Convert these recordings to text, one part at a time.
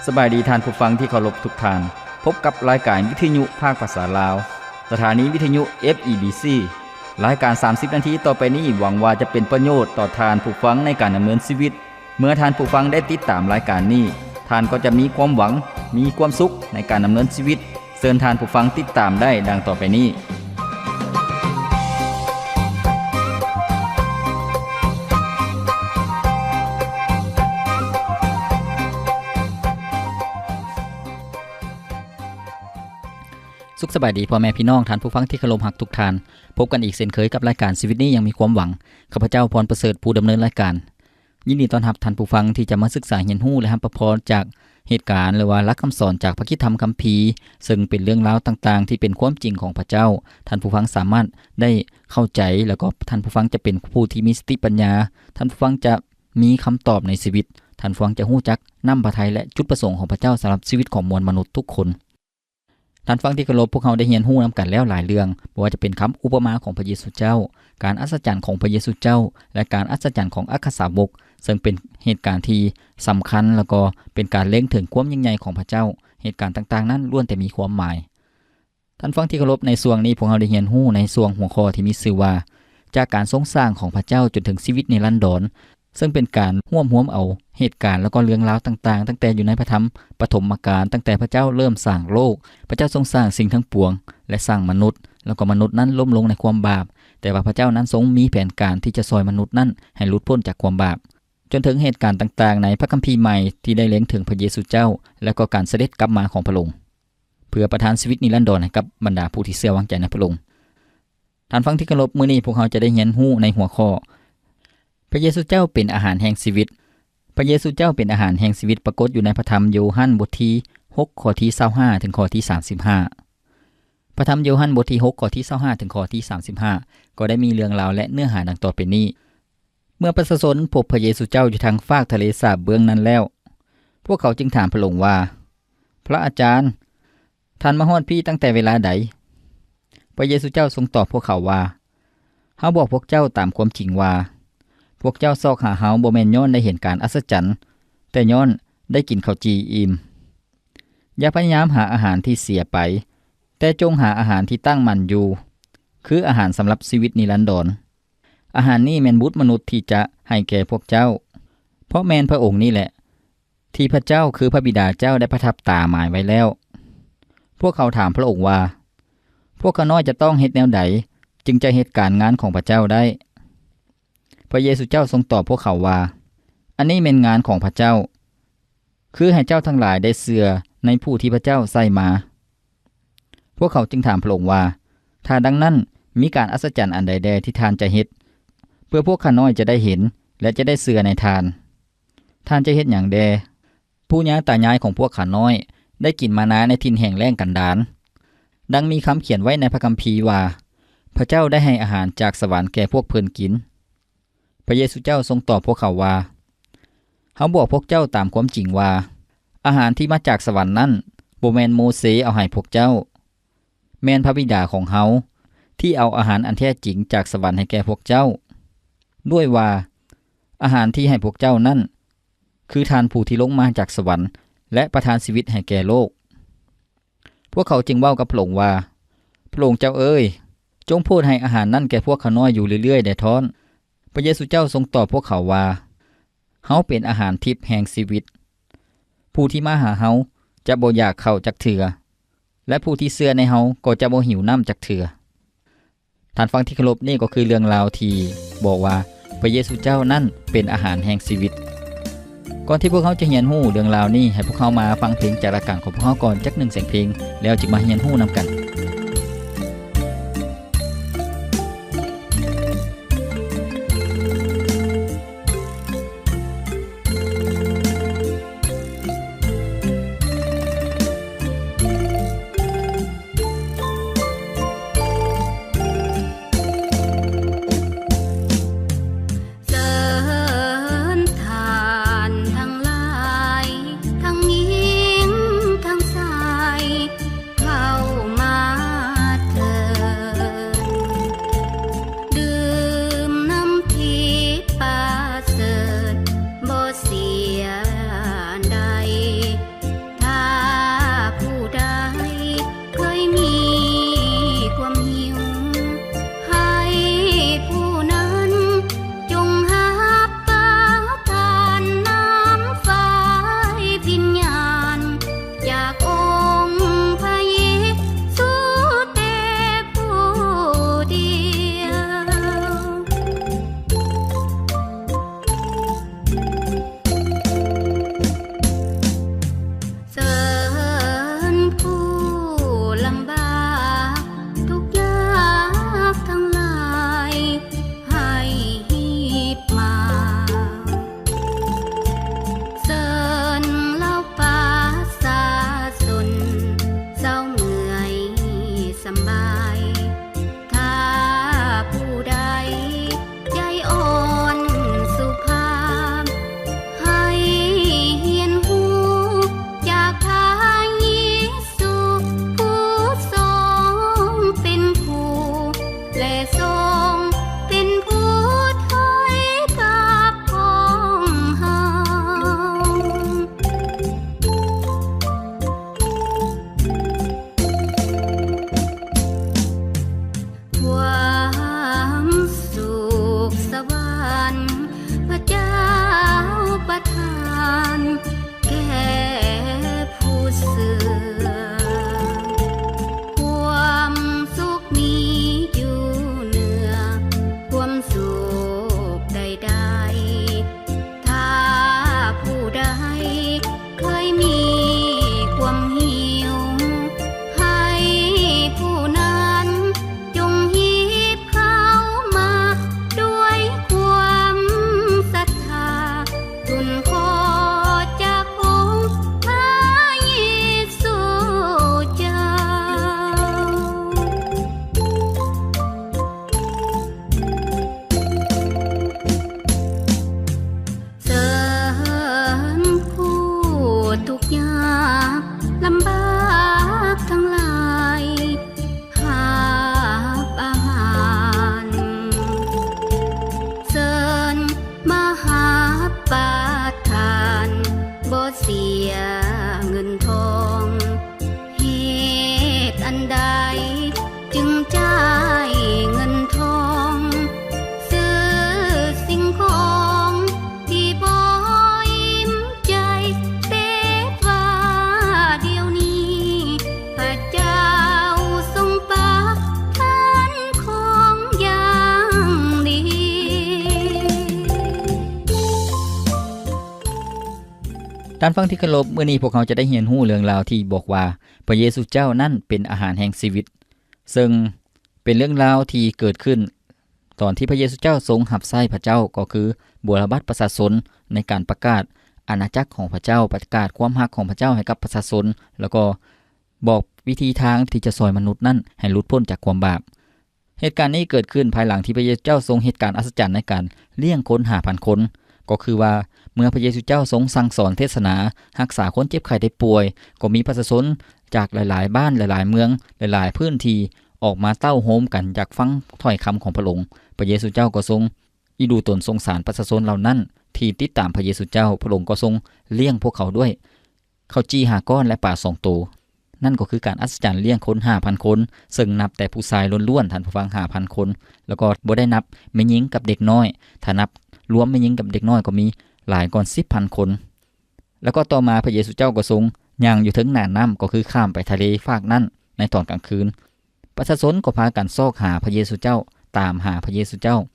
ສະບາຍດີທ່ານຜູ້ຟັງທີ່ເຄົາລົບທຸກທ່ານ. ພົບກັບລາຍການວິທະຍຸພາກພາສາລາວ, ສະຖານີວິທະຍຸ ເອັຟ ອີ ບີ ຊີ. ລາຍການສາມສິບນາທີຕໍ່ໄປນີ້ ຫວັງວ່າຈະເປັນປະໂຫຍດຕໍ່ທ່ານຜູ້ຟັງໃນການດຳເນີນຊີວິດ. ເມື່ອທ່ານຜູ້ຟັງໄດ້ຕິດຕາມລາຍການນີ້, ທ່ານກໍຈະມີຄວາມຫວັງ, ມີຄວາມສຸກໃນການດຳເນີນຊີວິດ. ເຊີນທ່ານຜູ້ຟັງຕິດຕາມໄດ້ດັ່ງຕໍ່ໄປນີ້. ສຸກສະບາຍດີພໍ່ແມ່ພີ່ນ້ອງ, ທ່ານຜູ້ຟັງທີ່ເຄົາລົບຮັກທຸກທ່ານ. ພົບກັນອີກເຊັ່ນເຄີຍກັບລາຍການຊີວິດນີ້ຍັງມີຄວາມຫວັງ. ຂ້າພະເຈົ້າ ພອນປະເສີດ, ຜູ້ດຳເນີນລາຍການ. ຍິນດີຕ້ອນຮັບທ່ານຜູ້ຟັງທີ່ຈະມາສຶກສາຮຽນຮູ້ ແລະ ຮັບພະພອນຈາກເຫດການ ຫຼືວ່າຫຼັກຄຳສອນຈາກພະຄຣິສຕະທຳຄຳພີ, ເຊິ່ງເປັນເລື່ອງລາວຕ່າງໆທີ່ເປັນຄວາມຈິງຂອງພະເຈົ້າ. ທ່ານຜູ້ຟັງສາມາດໄດ້ເຂົ້າໃຈ ແລ້ວກໍທ່ານຜູ້ຟັງຈະເປັນຜູ້ທີ່ມີສະຕິປັນຍາ. ທ່ານຜູ້ຟັງຈະມີຄຳຕອບໃນຊີວິດ. ທ່ານຜູ້ຟັງຈະຮູ້ຈັກນ້ຳພະໄທ ແລະ ຈຸດປະສົງຂອງພະເຈົ້າສຳລັບຊີວິດຂອງມວນມະນຸດທຸກຄົນ. ທ່ານຟັງທີ່ເຄົາລົບ, ພວກເຮົາໄດ້ຮຽນຮູ້ນຳກັນແລ້ວຫຼາຍເລື່ອງ, ບໍ່ວ່າຈະເປັນຄຳອຸປະມາຂອງພະເຢຊູເຈົ້າ, ການອັດສະຈັນຂອງພະເຢຊູເຈົ້າ ແລະ ການອັດສະຈັນຂອງອັກຄະສາວົກ, ເຊິ່ງເປັນເຫດການທີ່ສຳຄັນ ແລ້ວກໍເປັນການເລັງເຖິງຄວາມຍິ່ງໃຫຍ່ຂອງພະເຈົ້າ. ເຫດການຕ່າງໆນັ້ນລ້ວນແຕ່ມີຄວາມໝາຍ. ທ່ານຟັງທີ່ເຄົາລົບ, ໃນຊ່ວງນີ້ພວກເຮົາໄດ້ຮຽນຮູ້ໃນຊ່ວງຫົວຂໍ້ທີ່ມີຊື່ວ່າ ຈາກການຊົງສ້າງຂອງພະເຈົ້າຈົນເຖິງຊີວິດນິລັນດອນ, ເຊິ່ງເປັນການຮວບຮວມເອົາເຫດການ ແລ້ວກໍເລື່ອງລາວຕ່າງໆ ຕັ້ງແຕ່ຢູ່ໃນພະທຳປະຖົມມະການ, ຕັ້ງແຕ່ພະເຈົ້າເລີ່ມສ້າງໂລກ, ພະເຈົ້າຊົງສ້າງສິ່ງທັງປວງ ແລະ ສ້າງມະນຸດ, ແລ້ວກໍມະນຸດນັ້ນລົ້ມລົງໃນຄວາມບາບ, ແຕ່ວ່າພະເຈົ້ານັ້ນຊົງມີແຜນການທີ່ຈະຊ່ອຍມະນຸດນັ້ນໃຫ້ຫຼຸດພົ້ນຈາກຄວາມບາບ, ຈົນເຖິງເຫດການຕ່າງໆໃນພະຄຳພີໃໝ່ທີ່ໄດ້ເລັງເຖິງພະເຢຊູເຈົ້າ ແລ້ວກໍການສະເດັດກັບມາຂອງພະອົງ ເພື່ອປະທານຊີວິດນິລັນດອນໃຫ້ກັບບັນດາຜູ້ທີ່ເຊື່ອວາງໃຈໃນພະອົງ. ທ່ານຟັງທີ່ເຄົາລົບ, ມື້ນີ້ພວກເຮົາຈະໄດ້ຮຽນຮູ້ໃນຫົວຂໍ້ ພະເຢຊູເຈົ້າເປັນອາຫານແຫ່ງຊີວິດ. ພະເຢຊູເຈົ້າເປັນອາຫານແຫ່ງຊີວິດ ປາກົດຢູ່ໃນພະທຳໂຢຮັນບົດທີຫົກ ຂໍ້ທີຊາວຫ້າ ເຖິງຂໍ້ທີສາມສິບຫ້າ. ພະທຳໂຢຮັນບົດທີຫົກ ຂໍ້ທີຊາວຫ້າ ເຖິງຂໍ້ທີສາມສິບຫ້າ ກໍໄດ້ມີເລື່ອງລາວ ແລະ ເນື້ອຫາດັ່ງຕໍ່ໄປນີ້. ເມື່ອປະຊາຊົນພົບພະເຢຊູເຈົ້າຢູ່ທາງຟາກທະເລສາບເບື້ອງນັ້ນແລ້ວ, ພວກເຂົາຈຶ່ງຖາມພະອົງວ່າ, ພະອາຈານ, ທ່ານມາຮອດພີ້ຕັ້ງແຕ່ເວລາໃດ? ພະເຢຊູເຈົ້າຊົງຕອບພວກເຂົາວ່າ, ເຮົາບອກພວກເຈົ້າຕາມຄວາມຈິງວ່າ, ພວກເຈົ້າຊອກຫາເຮົາບໍ່ແມ່ນຍ້ອນໄດ້ເຫັນການອັດສະຈັນ, ແຕ່ຍ້ອນໄດ້ກິນເຂົ້າຈີ່ອີ່ມ. ຢ່າພະຍາຍາມຫາອາຫານທີ່ເສຍໄປ, ແຕ່ຈົ່ງຫາອາຫານທີ່ຕັ້ງໝັ້ນຢູ່, ຄືອາຫານສຳລັບຊີວິດນິລັນດອນ. ອາຫານນີ້ແມ່ນບຸດມະນຸດທີ່ຈະໃຫ້ແກ່ພວກເຈົ້າ, ເພາະແມ່ນພະອົງນີ້ແຫຼະ ທີ່ພະເຈົ້າຄືພະບິດາເຈົ້າໄດ້ປະທັບຕາໝາຍໄວ້ແລ້ວ. ພວກເຂົາຖາມພະອົງວ່າ, ພວກຂ້ານ້ອຍຈະຕ້ອງເຮັດແນວໃດຈຶ່ງຈະເຮັດການງານຂອງພະເຈົ້າໄດ້? ພະເຢຊູເຈົ້າຊົງຕອບພວກເຂົາວ່າ, ອັນນີ້ແມ່ນງານຂອງພະເຈົ້າ, ຄືໃຫ້ເຈົ້າທັງຫຼາຍໄດ້ເຊື່ອໃນຜູ້ທີ່ພະເຈົ້າໃຊ້ມາ. ພວກເຂົາຈຶ່ງຖາມພະອົງວ່າ, ຖ້າດັ່ງນັ້ນ, ມີການອັດສະຈັນອັນໃດແດ່ທີ່ທ່ານຈະເຮັດ, ເພື່ອພວກຂ້ານ້ອຍຈະໄດ້ເຫັນ ແລະ ຈະໄດ້ເຊື່ອໃນທ່ານ? ທ່ານຈະເຮັດຫຍັງແດ່? ປູ່ຍ່າຕາຍາຍຂອງພວກຂ້ານ້ອຍໄດ້ກິນມານາໃນຖິ່ນແຫ້ງແລ້ງກັນດານ, ດັ່ງມີຄຳຂຽນໄວ້ໃນພະຄຳພີວ່າ, ພະເຈົ້າໄດ້ໃຫ້ອາຫານຈາກສະຫວັນແກ່ພວກເພິ່ນກິນ. ພະເຢຊູເຈົ້າຊົງຕອບພວກເຂົາວ່າ, ເຮົາບອກພວກເຈົ້າຕາມຄວາມຈິງວ່າ, ອາຫານທີ່ມາຈາກສະຫວັນນັ້ນ ບໍ່ແມ່ນໂມເຊເອົາໃຫ້ພວກເຈົ້າ, ແມ່ນພະບິດາຂອງເຮົາ ທີ່ເອົາອາຫານອັນແທ້ຈິງຈາກສະຫວັນໃຫ້ແກ່ພວກເຈົ້າ, ດ້ວຍວ່າ ອາຫານທີ່ໃຫ້ພວກເຈົ້ານັ້ນ ຄືທ່ານຜູ້ທີ່ລົງມາຈາກສະຫວັນ ແລະ ປະທານຊີວິດໃຫ້ແກ່ໂລກ. ພວກເຂົາຈຶ່ງເວົ້າກັບພະອົງວ່າ, ພະອົງເຈົ້າເອີຍ, ຈົ່ງໂຜດໃຫ້ອາຫານນັ້ນແກ່ພວກຂ້ານ້ອຍຢູ່ເລື້ອຍໆແດ່ທ້ອນ. ພະເຢຊູເຈົ້າຊົງຕອບພວກເຂົາວ່າ, ເຮົາເປັນອາຫານທິບແຫ່ງຊີວິດ. ຜູ້ທີ່ມາຫາເຮົາຈະບໍ່ຢາກເຂົ້າຈັກເທື່ອ, ແລະ ຜູ້ທີ່ເຊື່ອໃນເຮົາກໍຈະບໍ່ຫິວນ້ຳຈັກເທື່ອ. ທ່ານຟັງທີ່ເຄົາລົບ, ນີ້ກໍຄືເລື່ອງລາວທີ່ບອກວ່າ ພະເຢຊູເຈົ້ານັ້ນເປັນອາຫານແຫ່ງຊີວິດ. ກ່ອນທີ່ພວກເຮົາຈະຮຽນຮູ້ເລື່ອງລາວນີ້, ໃຫ້ພວກເຮົາມາຟັງເພງຈາກລາຍການຂອງພວກເຮົາກ່ອນຈັກໜຶ່ງສຽງເພງ, ແລ້ວຈຶ່ງມາຮຽນຮູ້ນຳກັນ. ທ່ານຜູ້ຟັງທີ່ເຄົາລົບ, ມື້ນີ້ພວກເຮົາຈະໄດ້ຮຽນຮູ້ເລື່ອງລາວທີ່ບອກວ່າ ພະເຢຊູເຈົ້ານັ້ນເປັນອາຫານແຫ່ງຊີວິດ, ເຊິ່ງເປັນເລື່ອງລາວທີ່ເກີດຂຶ້ນຕອນທີ່ພະເຢຊູເຈົ້າຊົງຮັບໃຊ້ພະເຈົ້າ, ກໍຄືບົວລະບັດປະຊາຊົນໃນການປະກາດອານາຈັກຂອງພະເຈົ້າ, ປະກາດຄວາມຮັກຂອງພະເຈົ້າໃຫ້ກັບປະຊາຊົນ, ແລ້ວກໍບອກວິທີທາງທີ່ຈະຊ່ອຍມະນຸດນັ້ນໃຫ້ຫຼຸດພົ້ນຈາກຄວາມບາບ. ເຫດການນີ້ເກີດຂຶ້ນພາຍຫຼັງທີ່ພະເຢຊູເຈົ້າຊົງເຮັດການອັດສະຈັນໃນການລ້ຽງຄົນຫ້າພັນຄົນ, ກໍຄືວ່າເມື່ອພະເຢຊູເຈົ້າຊົງສັ່ງສອນເທດສະໜາ, ຮັກສາຄົນເຈັບໄຂ້ໄດ້ປ່ວຍ, ກໍມີປະຊາຊົນຈາກຫຼາຍໆບ້ານ, ຫຼາຍໆເມືອງ, ຫຼາຍໆພື້ນທີ່ອອກມາເຕົ້າໂຮມກັນຢາກຟັງຖ້ອຍຄຳຂອງພະອົງ. ພະເຢຊູເຈົ້າກໍຊົງອີດູຕົນສົງສານປະຊາຊົນເຫຼົ່ານັ້ນທີ່ຕິດຕາມພະເຢຊູເຈົ້າ, ພະອົງກໍຊົງລ້ຽງພວກເຂົາດ້ວຍເຂົ້າຈີ່ຫ້າກ້ອນ ແລະ ປາສອງໂຕ. ນັ້ນກໍຄືການອັດສະຈັນລ້ຽງຄົນຫ້າພັນຄົນ, ເຊິ່ງນັບແຕ່ຜູ້ຊາຍລ້ວນໆ, ທ່ານຜູ້ຟັງ, ຫ້າພັນຄົນ, ແລ້ວກໍບໍ່ໄດ້ນັບແມ່ຍິງກັບເດັກນ້ອຍ. ຖ້ານັບລວມແມ່ຍິງກັບເດັກນ້ອຍກໍມີຫຼາຍກ່ອນສິບພັນຄົນ. ແລ້ວກໍຕໍ່ມາພະເຢຊູເຈົ້າກໍຊົງຍ່າງຢູ່ເທິງໜ້ານ້ຳ, ກໍຄືຂ້າມໄປທະເລຟາກນັ້ນໃນຕອນກາງຄືນ. ປະຊາຊົນກໍພາກັນຊອກຫາພະເຢຊູເຈົ້າ, ຕາມຫາພະເຢຊູເຈົ້າ,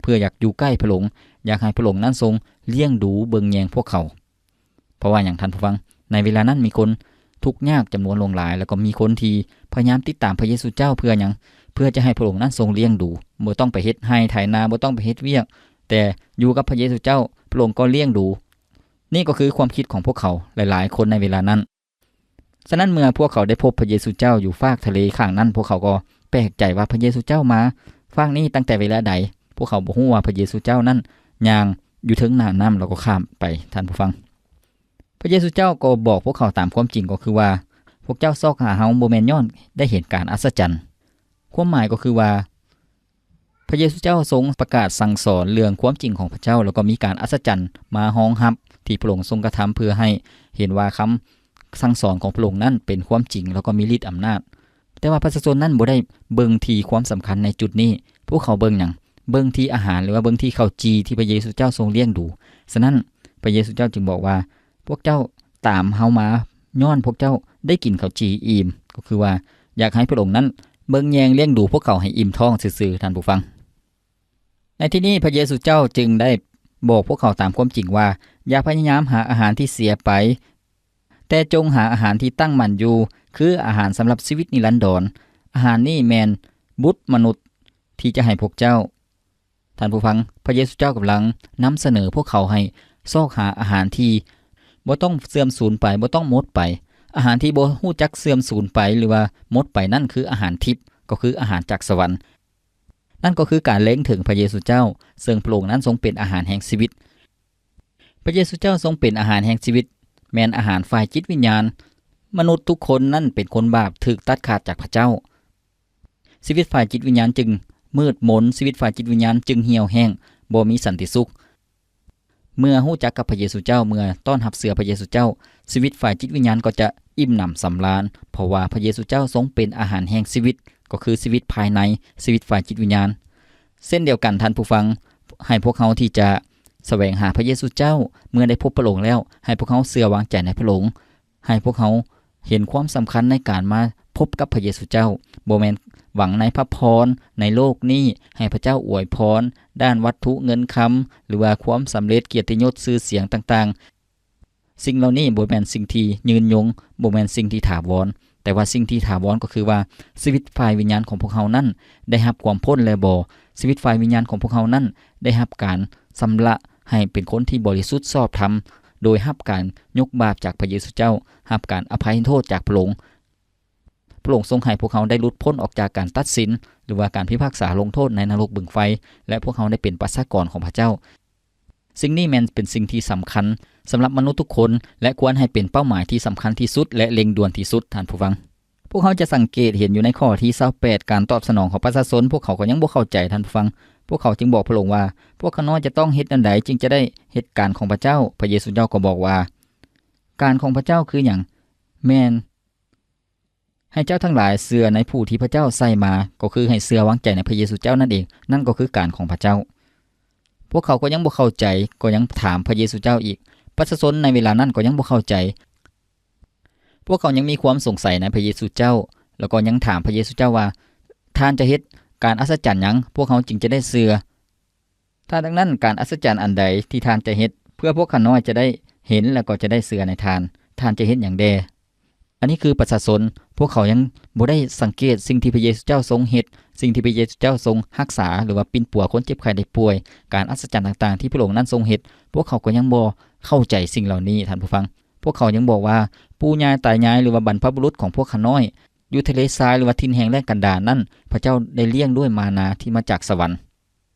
ເພື່ອຢາກຢູ່ໃກ້ພະອົງ, ຢາກໃຫ້ພະອົງນັ້ນຊົງລ້ຽງດູເບິ່ງແຍງພວກເຂົາ. ເພາະວ່າຫຍັງ, ທ່ານຜູ້ຟັງ? ໃນເວລານັ້ນມີຄົນທຸກຍາກຈຳນວນຫຼວງຫຼາຍ, ແລ້ວກໍມີຄົນທີ່ພະຍາຍາມຕິດຕາມພະເຢຊູເຈົ້າ. ເພື່ອຫຍັງ? ເພື່ອຈະໃຫ້ພະອົງນັ້ນຊົງລ້ຽງດູ, ບໍ່ຕ້ອງໄປເຮັດໄຮ່ໄຖນາ, ບໍ່ຕ້ອງໄປເຮັດວຽກ, ແຕ່ຢູ່ກັບພະເຢຊູເຈົ້າ, ພະອົງກໍລ້ຽງດູ. ນີ້ກໍຄືຄວາມຄິດຂອງພວກເຂົາຫຼາຍໆຄົນໃນເວລານັ້ນ. ສະນັ້ນເມື່ອພວກເຂົາໄດ້ພົບພະເຢຊູເຈົ້າຢູ່ຟາກທະເລຂ້າງນັ້ນ, ພວກເຂົາກໍແປກໃຈວ່າພະເຢຊູເຈົ້າມາຟາກນີ້ຕັ້ງແຕ່ເວລາໃດ? ພວກເຂົາບໍ່ຮູ້ວ່າພະເຢຊູເຈົ້ານັ້ນຍ່າງຢູ່ເທິງໜ້ານ້ຳ ແລ້ວກໍຂ້າມໄປ, ທ່ານຜູ້ຟັງ. ພະເຢຊູເຈົ້າກໍບອກພວກເຂົາຕາມຄວາມຈິງ, ກໍຄືວ່າ ພວກເຈົ້າຊອກຫາເຮົາບໍ່ແມ່ນຍ້ອນໄດ້ເຫັນການອັດສະຈັນ. ຄວາມໝາຍກໍຄືວ່າ ພະເຢຊູເຈົ້າຊົງປະກາດສັ່ງສອນເລື່ອງຄວາມຈິງຂອງພະເຈົ້າ, ແລ້ວກໍມີການອັດສະຈັນມາຮອງຮັບທີ່ພະອົງຊົງກະທຳ ເພື່ອໃຫ້ເຫັນວ່າຄຳສັ່ງສອນຂອງພະອົງນັ້ນເປັນຄວາມຈິງ ແລ້ວກໍມີລິດອຳນາດ. ແຕ່ວ່າປະຊາຊົນນັ້ນບໍ່ໄດ້ເບິ່ງທີ່ຄວາມສຳຄັນໃນຈຸດນີ້. ພວກເຂົາເບິ່ງຫຍັງ? ເບິ່ງທີ່ອາຫານ ຫຼືວ່າເບິ່ງທີ່ເຂົ້າຈີ່ທີ່ພະເຢຊູເຈົ້າຊົງລ້ຽງດູ. ສະນັ້ນ ພະເຢຊູເຈົ້າຈຶ່ງບອກວ່າ ພວກເຈົ້າຕາມເຮົາມາຍ້ອນພວກເຈົ້າໄດ້ກິນເຂົ້າຈີ່ອີ່ມ, ກໍຄືວ່າຢາກໃຫ້ພະອົງນັ້ນເບິ່ງແຍງລ້ຽງດູພວກເຂົາໃຫ້ອີ່ມທ້ອງຊື່ໆ, ທ່ານຜູ້ຟັງ. ໃນທີ່ນີ້ພະເຢຊູເຈົ້າຈຶ່ງໄດ້ບອກພວກເຂົາຕາມຄວາມຈິງວ່າ ຢ່າພະຍາຍາມຫາອາຫານທີ່ເສຍໄປ, ແຕ່ຈົ່ງຫາອາຫານທີ່ຕັ້ງໝັ້ນຢູ່, ຄືອາຫານສຳລັບຊີວິດນິລັນດອນ. ອາຫານນີ້ແມ່ນບຸດມະນຸດທີ່ຈະໃຫ້ພວກເຈົ້າ. ທ່ານຜູ້ຟັງ, ພະເຢຊູເຈົ້າກຳລັງນຳສະເໜີພວກເຂົາໃຫ້ຊອກຫາອາຫານທີ່ບໍ່ຕ້ອງເສື່ອມສູນໄປ, ບໍ່ຕ້ອງໝົດໄປ. ອາຫານທີ່ບໍ່ຮູ້ຈັກເສື່ອມສູນໄປ ຫຼືວ່າໝົດໄປນັ້ນ ຄືອາຫານທິບ, ກໍຄືອາຫານຈາກສະຫວັນ. ນັ້ນກໍຄືການເລັງເຖິງພະເຢຊູເຈົ້າ, ເຊິ່ງພະອົງນັ້ນຊົງເປັນອາຫານແຫ່ງຊີວິດ. ພະເຢຊູເຈົ້າຊົງເປັນອາຫານແຫ່ງຊີວິດ, ແມ່ນອາຫານຝ່າຍຈິດວິນຍານ. ມະນຸດທຸກຄົນນັ້ນເປັນຄົນບາບ, ຖືກຕັດຂາດຈາກພະເຈົ້າ. ຊີວິດຝ່າຍຈິດວິນຍານຈຶ່ງມືດມົນ, ຊີວິດຝ່າຍຈິດວິນຍານຈຶ່ງຫ່ຽວແຫ້ງ, ບໍ່ມີສັນຕິສຸກ. ເມື່ອຮູ້ຈັກກັບພະເຢຊູເຈົ້າ, ເມື່ອຕ້ອນຮັບເຊື່ອພະເຢຊູເຈົ້າ, ຊີວິດຝ່າຍຈິດວິນຍານກໍຈະອີ່ມໜຳສຳລານ, ເພາະວ່າພະເຢຊູເຈົ້າຊົງເປັນອາຫານແຫ່ງຊີວິດ, ກໍຄືຊີວິດພາຍໃນ, ຊີວິດຝ່າຍຈິດວິນຍານ. ເຊັ່ນດຽວກັນ, ທ່ານຜູ້ຟັງ, ໃຫ້ພວກເຮົາທີ່ຈະສະແຫວງຫາພະເຢຊູເຈົ້າ, ເມື່ອໄດ້ພົບພະອົງແລ້ວ, ໃຫ້ພວກເຮົາເຊື່ອວາງໃຈໃນພະອົງ. ໃຫ້ພວກເຮົາເຫັນຄວາມສຳຄັນໃນການມາພົບກັບພະເຢຊູເຈົ້າ, ບໍ່ແມ່ນຫວັງໃນພະພອນໃນໂລກນີ້, ໃຫ້ພະເຈົ້າອວຍພອນດ້ານວັດຖຸເງິນຄຳ ຫຼືວ່າຄວາມສຳເລັດ, ກຽດຕິຍົດ, ຊື່ສຽງຕ່າງໆ. ສິ່ງເຫຼົ່ານີ້ບໍ່ແມ່ນສິ່ງທີ່ຍືນຍົງ, ບໍ່ແມ່ນສິ່ງທີ່ຖາວອນ. ແຕ່ວ່າສິ່ງທີ່ຖາວອນກໍຄືວ່າ ຊີວິດຝ່າຍວິນຍານຂອງພວກເຮົານັ້ນໄດ້ຮັບຄວາມພົ້ນແລ້ວບໍ່? ຊີວິດຝ່າຍວິນຍານຂອງພວກເຮົານັ້ນໄດ້ຮັບການຊຳລະໃຫ້ເປັນຄົນທີ່ບໍລິສຸດຊອບທຳ, ໂດຍຮັບການຍົກບາບຈາກພະເຢຊູເຈົ້າ, ຮັບການອະໄພໂທດຈາກພະອົງ. ພະອົງຊົງໃຫ້ພວກເຮົາໄດ້ຫຼຸດພົ້ນອອກຈາກການຕັດສິນ ຫຼືວ່າການພິພາກສາລົງໂທດໃນນະລົກບຶງໄຟ ແລະ ພວກເຮົາໄດ້ເປັນປະຊາກອນຂອງພະເຈົ້າ. ສິ່ງນີ້ແມ່ນເປັນສິ່ງທີ່ສຳຄັນສຳລັບມະນຸດທຸກຄົນ ແລະ ຄວນໃຫ້ເປັນເປົ້າໝາຍທີ່ສຳຄັນທີ່ສຸດ ແລະ ເລັ່ງດ່ວນທີ່ສຸດ, ທ່ານຜູ້ຟັງ. ພວກເຮົາຈະສັງເກດເຫັນຢູ່ໃນຂໍ້ທີຊາວແປດ ການຕອບສະໜອງຂອງປະຊາຊົນ, ພວກເຂົາກໍຍັງບໍ່ເຂົ້າໃຈ, ທ່ານຜູ້ຟັງ. ພວກເຂົາຈຶ່ງບອກພະອົງວ່າ, ພວກຂ້ານ້ອຍຈະຕ້ອງເຮັດແນວໃດຈຶ່ງຈະໄດ້ເຮັດການຂອງພະເຈົ້າ? ພະເຢຊູເຈົ້າກໍບອກວ່າ, ການຂອງພະເຈົ້າຄືຫຍັງ? ແມ່ນ ໃຫ້ເຈົ້າທັງຫຼາຍເຊື່ອໃນຜູ້ທີ່ພະເຈົ້າໃຊ້ມາ, ກໍຄືໃຫ້ເຊື່ອວາງໃຈໃນພະເຢຊູເຈົ້ານັ້ນເອງ, ນັ້ນກໍຄືການຂອງພະເຈົ້າ. ພວກເຂົາກໍຍັງບໍ່ເຂົ້າໃຈ, ກໍຍັງຖາມພະເຢຊູເຈົ້າອີກ. ປະຊາຊົນໃນເວລານັ້ນກໍຍັງບໍ່ເຂົ້າໃຈ. ພວກເຂົາຍັງມີຄວາມສົງໄສໃນພະເຢຊູເຈົ້າ, ແລ້ວກໍຍັງຖາມພະເຢຊູເຈົ້າວ່າ, ທ່ານຈະເຮັດການອັດສະຈັນຫຍັງ, ພວກເຮົາຈຶ່ງຈະໄດ້ເຊື່ອ? ຖ້າດັ່ງນັ້ນ, ການອັດສະຈັນອັນໃດທີ່ທ່ານຈະເຮັດ ເພື່ອພວກຂ້ານ້ອຍຈະໄດ້ ເຫັນແລ້ວກໍຈະໄດ້ເຊື່ອໃນທ່ານ. ທ່ານຈະເຮັດຫຍັງແດ່? ອັນນີ້ຄືປະຊາຊົນ, ພວກເຂົາຍັງບໍ່ໄດ້ສັງເກດສິ່ງທີ່ພະເຢຊູເຈົ້າຊົງເຮັດ, ສິ່ງທີ່ພະເຢຊູເຈົ້າຊົງຮັກສາ ຫຼືວ່າປິ່ນປົວຄົນເຈັບໄຂ້ໄດ້ປ່ວຍ, ການອັດສະຈັນຕ່າງໆທີ່ພະອົງນັ້ນຊົງເຮັດ. ພວກເຂົາກໍຍັງບໍ່ເຂົ້າໃຈສິ່ງເຫຼົ່ານີ້, ທ່ານຜູ້ຟັງ. ພວກເຂົາຍັງບອກວ່າ ປູ່ຍ່າຕາຍາຍ ຫຼືວ່າບັນພະບຸລຸດຂອງພວກຂ້ານ້ອຍ ຢູ່ທະເລຊາຍ ຫຼືວ່າຖິ່ນແຫ້ງແລ້ງກັນດານນັ້ນ, ພະເຈົ້າໄດ້ລ້ຽງດ້ວຍມານາທີ່ມາຈາກສະຫວັນ.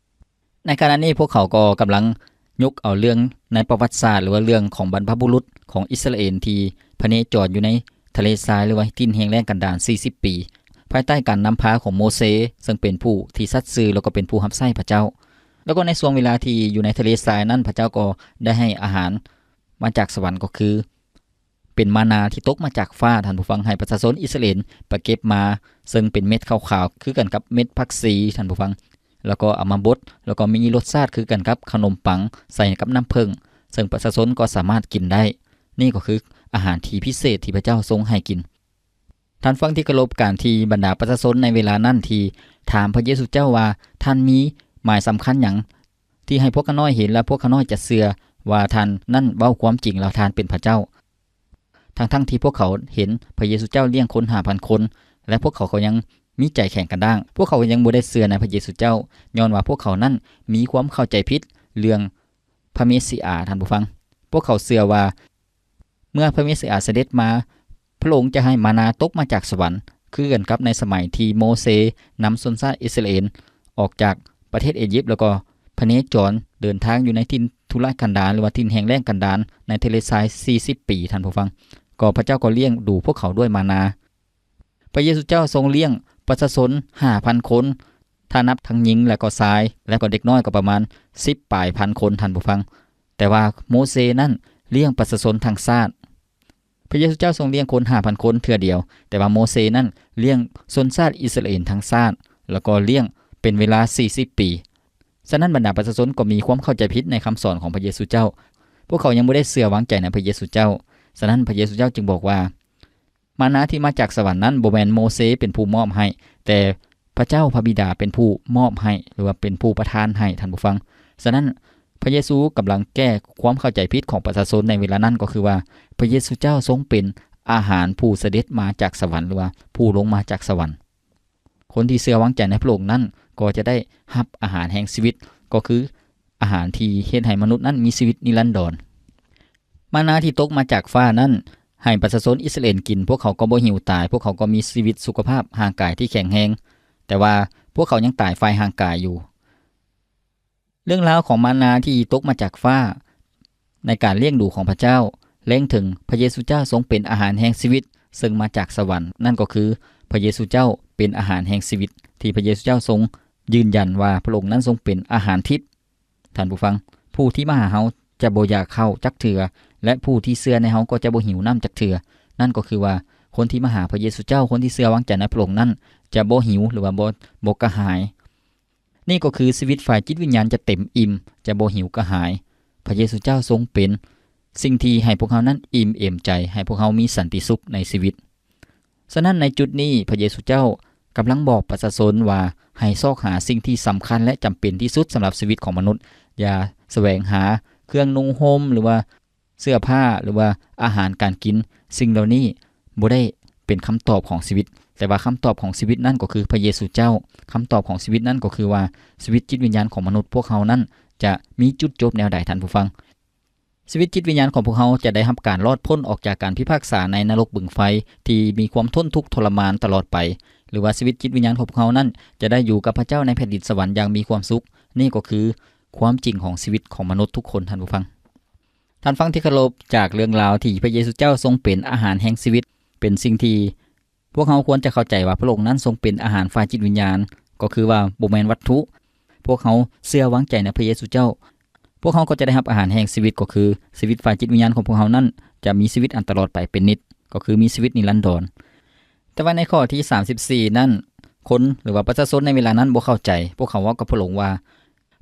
ໃນຂະນະນີ້ພວກເຂົາກໍກຳລັງຍົກເອົາເລື່ອງໃນປະຫວັດສາດ ຫຼືວ່າເລື່ອງຂອງບັນພະບຸລຸດຂອງອິດສະຣາເອນທີ່ພະເນຈອນຢູ່ໃນທະເລຊາຍ ຫຼືວ່າຖິ່ນແຫ້ງແລ້ງກັນດານສີ່ສິບປີ ພາຍໃຕ້ການນຳພາຂອງໂມເຊ, ເຊິ່ງເປັນຜູ້ທີ່ສັດຊື່ ແລ້ວກໍເປັນຜູ້ຮັບໃຊ້ພະເຈົ້າ. ແລ້ວກໍໃນຊ່ວງເວລາທີ່ຢູ່ໃນທະເລຊາຍນັ້ນ, ພະເຈົ້າກໍໄດ້ໃຫ້ອາຫານມາຈາກສະຫວັນ, ກໍຄື ເປັນມານາທີ່ຕົກມາຈາກຟ້າ, ທ່ານຜູ້ຟັງ, ໃຫ້ປະຊາຊົນອິດສະຣາເອນໄປເກັບມາ, ເຊິ່ງເປັນເມັດຂາວໆ ຄືກັນກັບເມັດຜັກຊີ, ທ່ານຜູ້ຟັງ, ແລ້ວກໍເອົາມາບົດ, ແລ້ວກໍມີລົດຊາດຄືກັນກັບຂະໜົມປັງໃສ່ກັບນ້ຳເຜິ້ງ, ເຊິ່ງປະຊາຊົນກໍສາມາດກິນໄດ້. ນີ້ກໍຄືອາຫານທີ່ພິເສດທີ່ພະເຈົ້າຊົງໃຫ້ກິນ. ທ່ານຟັງທີ່ເຄົາລົບ, ການທີ່ບັນດາປະຊາຊົນໃນເວລານັ້ນທີ່ຖາມພະເຢຊູເຈົ້າວ່າ, ທ່ານມີໝາຍສຳຄັນຫຍັງທີ່ໃຫ້ພວກຂ້ານ້ອຍເຫັນ ແລະ ພວກຂ້ານ້ອຍຈະເຊື່ອວ່າທ່ານນັ້ນເວົ້າຄວາມຈິງ ແລ້ວທ່ານເປັນພະເຈົ້າ? ທັງໆທີ່ພວກເຂົາເຫັນພະເຢຊູເຈົ້າລ້ຽງຄົນຫ້າພັນຄົນ ແລະ ພວກເຂົາກໍຍັງມີໃຈແຂງກະດ້າງ. ພວກເຂົາຍັງບໍ່ໄດ້ເຊື່ອໃນພະເຢຊູເຈົ້າ, ຍ້ອນວ່າພວກເຂົານັ້ນມີຄວາມເຂົ້າໃຈຜິດເລື່ອງພະເມຊິອາ, ທ່ານຜູ້ຟັງ. ພວກເຂົາເຊື່ອວ່າ ເມື່ອພະເມຊິອາສະເດັດມາ, ພະອົງຈະໃຫ້ມານາຕົກມາຈາກສະຫວັນ, ຄືກັນກັບໃນສະໄໝທີ່ໂມເຊນຳຊົນຊາດອິດສະຣາເອນອອກຈາກປະເທດເອຢິບ ແລ້ວກໍພະເນຈອນເດີນທາງຢູ່ໃນຖິ່ນທຸລະກັນດານ ຫຼືວ່າຖິ່ນແຫ້ງແລ້ງກັນດານໃນທະເລຊາຍສີ່ສິບປີ, ທ່ານຜູ້ຟັງ. ກໍພະເຈົ້າກໍລ້ຽງດູພວກເຂົາດ້ວຍມານາ. ພະເຢຊູເຈົ້າຊົງລ້ຽງປະຊາຊົນຫ້າພັນຄົນ, ຖ້ານັບທັງຍິງ ແລະ ກໍຊາຍ ແລະ ກໍເດັກນ້ອຍກໍປະມານສິບປາຍພັນຄົນ, ທ່ານຜູ້ຟັງ. ແຕ່ວ່າໂມເຊນັ້ນລ້ຽງປະຊາຊົນທັງຊາດ. ພະເຢຊູເຈົ້າຊົງລ້ຽງຄົນຫ້າພັນຄົນເທື່ອດຽວ, ແຕ່ວ່າໂມເຊນັ້ນລ້ຽງຊົນຊາດອິດສະຣາເອນທັງຊາດ, ແລ້ວກໍລ້ຽງເປັນເວລາສີ່ສິບປີ. ສະນັ້ນບັນດາປະຊາຊົນກໍມີຄວາມເຂົ້າໃຈຜິດໃນຄຳສອນຂອງພະເຢຊູເຈົ້າ. ພວກເຂົາຍັງບໍ່ໄດ້ເຊື່ອວາງໃຈໃນພະເຢຊູເຈົ້າ. ສະນັ້ນພະເຢຊູເຈົ້າຈຶ່ງບອກວ່າ ມານາທີ່ມາຈາກສະຫວັນນັ້ນບໍ່ແມ່ນໂມເຊເປັນຜູ້ມອບໃຫ້, ແຕ່ພະເຈົ້າພະບິດາເປັນຜູ້ມອບໃຫ້ ຫຼືວ່າເປັນຜູ້ປະທານໃຫ້, ທ່ານຜູ້ຟັງ. ສະນັ້ນ ພະເຢຊູກຳລັງແກ້ຄວາມເຂົ້າໃຈຜິດຂອງປະຊາຊົນໃນເວລານັ້ນ, ກໍຄືວ່າພະເຢຊູເຈົ້າຊົງເປັນອາຫານຜູ້ສະເດັດມາຈາກສະຫວັນ ຫຼືວ່າຜູ້ລົງມາຈາກສະຫວັນ. ຄົນທີ່ເຊື່ອວາງໃຈໃນພະອົງນັ້ນ ກໍຈະໄດ້ຮັບອາຫານແຫ່ງຊີວິດ, ກໍຄື ອາຫານທີ່ເຮັດໃຫ້ມະນຸດນັ້ນມີຊີວິດນິລັນດອນ. ມານາທີ່ຕົກມາຈາກຟ້ານັ້ນ ໃຫ້ປະຊາຊົນອິດສະຣາເອນກິນ, ພວກເຂົາກໍບໍ່ຫິວຕາຍ, ພວກເຂົາກໍມີຊີວິດສຸຂະພາບຮ່າງກາຍທີ່ແຂງແຮງ, ແຕ່ວ່າພວກເຂົາຍັງຕາຍຝ່າຍຮ່າງກາຍຢູ່. ເລື່ອງລາວຂອງມານາທີ່ຕົກມາຈາກຟ້າ ໃນການລ້ຽງດູຂອງພະເຈົ້າ ແລງເຖິງພະເຢຊູເຈົ້າຊົງເປັນອາຫານແຫ່ງຊີວິດ ເຊິ່ງມາຈາກສະຫວັນ, ນັ້ນກໍຄືພະເຢຊູເຈົ້າເປັນອາຫານແຫ່ງຊີວິດ ທີ່ພະເຢຊູເຈົ້າຊົງຢືນຢັນວ່າພະອົງນັ້ນຊົງເປັນອາຫານທິບ. ທ່ານຜູ້ຟັງ, ຜູ້ທີ່ມາຫາເຮົາຈະບໍ່ຢາກເຂົ້າຈັກເທື່ອ ແລະ ຜູ້ທີ່ເຊື່ອໃນເຮົາກໍຈະບໍ່ຫິວນ້ຳຈັກເທື່ອ. ນັ້ນກໍຄືວ່າ ຄົນທີ່ມາຫາພະເຢຊູເຈົ້າ, ຄົນທີ່ເຊື່ອວາງໃຈໃນພະອົງນັ້ນ ຈະບໍ່ຫິວ ຫຼືວ່າບໍ່, ບໍ່ກະຫາຍ. ນີ້ກໍຄືຊີວິດຝ່າຍຈິດວິນຍານຈະເຕັມອີ່ມ, ຈະບໍ່ຫິວກະຫາຍ. ພະເຢຊູເຈົ້າຊົງເປັນສິ່ງທີ່ໃຫ້ພວກເຮົານັ້ນອີ່ມເອມໃຈ, ໃຫ້ພວກເຮົາມີສັນຕິສຸກໃນຊີວິດ. ສະນັ້ນໃນຈຸດນີ້ ພະເຢຊູເຈົ້າກຳລັງບອກປະຊາຊົນວ່າ ໃຫ້ຊອກຫາສິ່ງທີ່ສຳຄັນ ແລະ ຈຳເປັນທີ່ສຸດສຳລັບຊີວິດຂອງມະນຸດ. ຢ່າສະແຫວງຫາເຄື່ອງນຸ່ງຫົ່ມ ຫຼືວ່າເສື້ອຜ້າ ຫຼືວ່າອາຫານການກິນ. ສິ່ງເຫຼົ່ານີ້ບໍ່ໄດ້ເປັນຄຳຕອບຂອງຊີວິດ, ແຕ່ວ່າຄຳຕອບຂອງຊີວິດນັ້ນກໍຄືພະເຢຊູເຈົ້າ. ຄຳຕອບຂອງຊີວິດນັ້ນກໍຄືວ່າ ຊີວິດຈິດວິນຍານຂອງມະນຸດພວກເຮົານັ້ນຈະມີຈຸດຈົບແນວໃດ, ທ່ານຜູ້ຟັງ? ຊີວິດຈິດວິນຍານຂອງພວກເຮົາຈະໄດ້ຮັບການລອດພົ້ນອອກຈາກການພິພາກສາໃນນະລົກບຶງໄຟທີ່ມີຄວາມທົນທຸກທໍລະມານຕະຫຼອດໄປ, ຫຼືວ່າຊີວິດຈິດວິນຍານຂອງພວກເຮົານັ້ນຈະໄດ້ຢູ່ກັບພະເຈົ້າໃນແຜ່ນດິນສະຫວັນຢ່າງມີຄວາມສຸກ. ນີ້ກໍຄືຄວາມຈິງຂອງຊີວິດຂອງມະນຸດທຸກຄົນ, ທ່ານຜູ້ຟັງ. ທ່ານຟັງທີ່ເຄົາລົບ, ຈາກເລື່ອງລາວທີ່ພະເຢຊູເຈົ້າຊົງເປັນອາຫານແຫ່ງຊີວິດ ເປັນສິ່ງທີ່ ພວກເຮົາຄວນຈະເຂົ້າໃຈວ່າພະອົງນັ້ນຊົງເປັນອາຫານຝ່າຍຈິດວິນຍານ, ກໍຄືວ່າບໍ່ແມ່ນວັດຖຸ. ພວກເຮົາເຊື່ອວາງໃຈໃນພະເຢຊູເຈົ້າ, ພວກເຮົາກໍຈະໄດ້ຮັບອາຫານແຫ່ງຊີວິດ, ກໍຄືຊີວິດຝ່າຍຈິດວິນຍານຂອງພວກເຮົານັ້ນຈະມີຊີວິດອັນຕະຫຼອດໄປເປັນນິດ, ກໍຄືມີຊີວິດນິລັນດອນ. ແຕ່ວ່າໃນຂໍ້ທີສາມສິບສີ່ນັ້ນ, ຄົນ ຫຼືວ່າປະຊາຊົນໃນເວລານັ້ນບໍ່ເຂົ້າໃຈ. ພວກເຂົາເວົ້າກັບພະອົງວ່າ,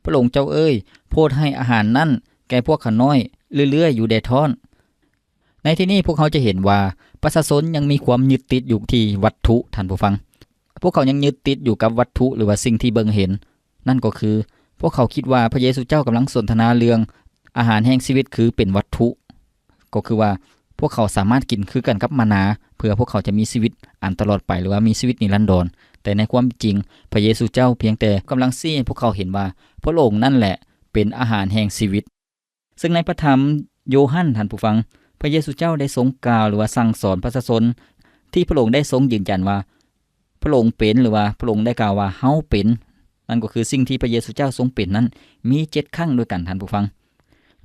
ພະອົງເຈົ້າເອີຍ, ໂປດໃຫ້ອາຫານນັ້ນແກ່ພວກຂ້ານ້ອຍເລື້ອຍໆຢູ່ແດ່ທ້ອນ. ໃນທີ່ນີ້ພວກເຮົາຈະເຫັນວ່າປະຊາຊົນຍັງມີຄວາມຍຶດຕິດຢູ່ທີ່ວັດຖຸ, ທ່ານຜູ້ຟັງ. ພວກເຂົາຍັງຍຶດຕິດຢູ່ກັບວັດຖຸ ຫຼືວ່າສິ່ງທີ່ເບິ່ງເຫັນ. ນັ້ນກໍຄື ພວກເຂົາຄິດວ່າພະເຢຊູເຈົ້າກຳລັງສົນທະນາເລື່ອງອາຫານແຫ່ງຊີວິດ ຄືເປັນວັດຖຸ. ກໍຄືວ່າພວກເຂົາສາມາດກິນຄືກັນກັບມານາ ເພື່ອພວກເຂົາຈະມີຊີວິດອັນຕະຫຼອດໄປ ຫຼືວ່າມີຊີວິດນິລັນດອນ. ແຕ່ໃນຄວາມຈິງ ພະເຢຊູເຈົ້າພຽງແຕ່ກຳລັງຊີ້ໃຫ້ພວກເຂົາເຫັນວ່າ ພະອົງນັ້ນແຫຼະເປັນອາຫານແຫ່ງຊີວິດ. ເຊິ່ງໃນພະທຳໂຢຮັນ, ທ່ານຜູ້ຟັງ, ພະເຢຊູເຈົ້າໄດ້ຊົງກ່າວ ຫຼືວ່າສັ່ງສອນປະຊາຊົນ ທີ່ພະອົງໄດ້ຊົງຢືນຢັນວ່າ ພະອົງເປັນ ຫຼືວ່າພະອົງໄດ້ກ່າວວ່າ ເຮົາເປັນ. ນັ້ນກໍຄືສິ່ງທີ່ພະເຢຊູເຈົ້າຊົງເປັນນັ້ນ ມີເຈັດຄັ້ງດ້ວຍກັນ, ທ່ານຜູ້ຟັງ.